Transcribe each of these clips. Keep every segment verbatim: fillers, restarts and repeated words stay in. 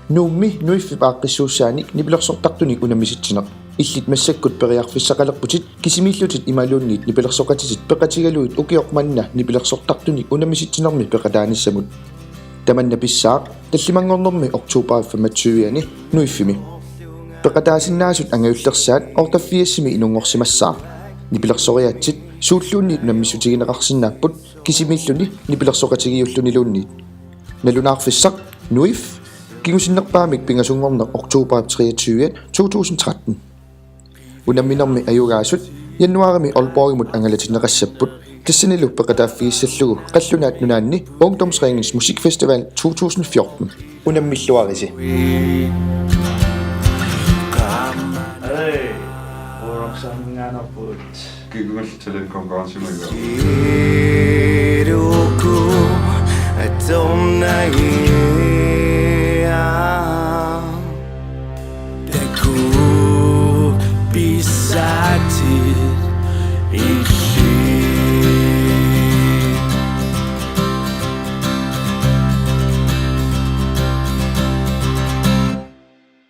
Nuummi Nuiffip aaqqissuussaanik nipilersortartunik unammisitsineq. Illit massakkut periarfissaqalerputit kisimiillutit imaluunniit nipilersoqatitit peqatigalugit ukioq manna nipilersortartunik unammisitsinermi peqataanissamut. Tamanna pissaaq tallimanngornermi oktober femogtyve-ani Nuiffimi. Peqataasinnaasut angajullersaat otteogfirsimi inunngorsimassaaq. Nipilersoriaatsit suulluunniit unammissutigineqarsinnaapput kisimiilluni nipilersoqatigiulluniluunniit. Nalunaarfissaq Nuif kingusinnerpaamik pingasunngorneq oktober treogtyve to tusind tretten. Unamminermi ajugaasut januaarimi Aalborgimut angalatinneqassapput tassanilu peqataaffigissallugu Qallunaat Nunaanni Ungdomsringens Musikfestival to tusind fjorten. Unammilluarisi. Hey, Oraksamingaanarput. Kikkunngallu talent konkurrencemut. Kiruku atornagia. Taku pissatit illit.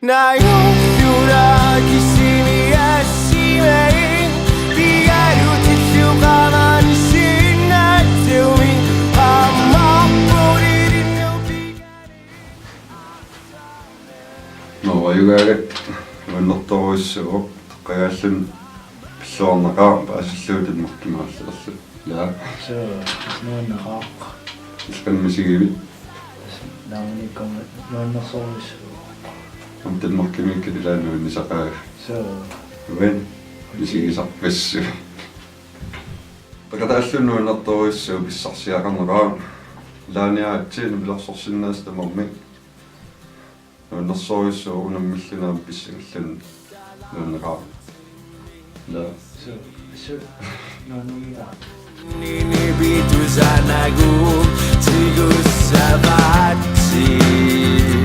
Najorluna kisimi assimai pigalutillu qamani sinnatsumi qammappuririnnu piga. Nå, ajugaagat nuannertorujussuuvoq, toqqagaalluni pilluarnaqaaq paasillugu Danmarkimut aallarlugu. Ilaa. Suu, nuanneqaaq. Illit qanoq misigivit? Naammagikkama nuannersorujussuuvoq. Aamma Danmarkimiikkatit ilaa nuannisaqaagut. Suu. Uani misigisarpassuit. Peqataalluni nuannertorujussuuvoq, pissarsiaqarnaqaaq. Ilaanni aatsaat nipilersorsinnaasut tamarmik nuannersorujussuuvoq, unammilluni aamma pissangalluni nuanneqaaq. Ilaa. Suu, suu, nuannerunngilaq. Ninipitusanagooq tigussavatsigit.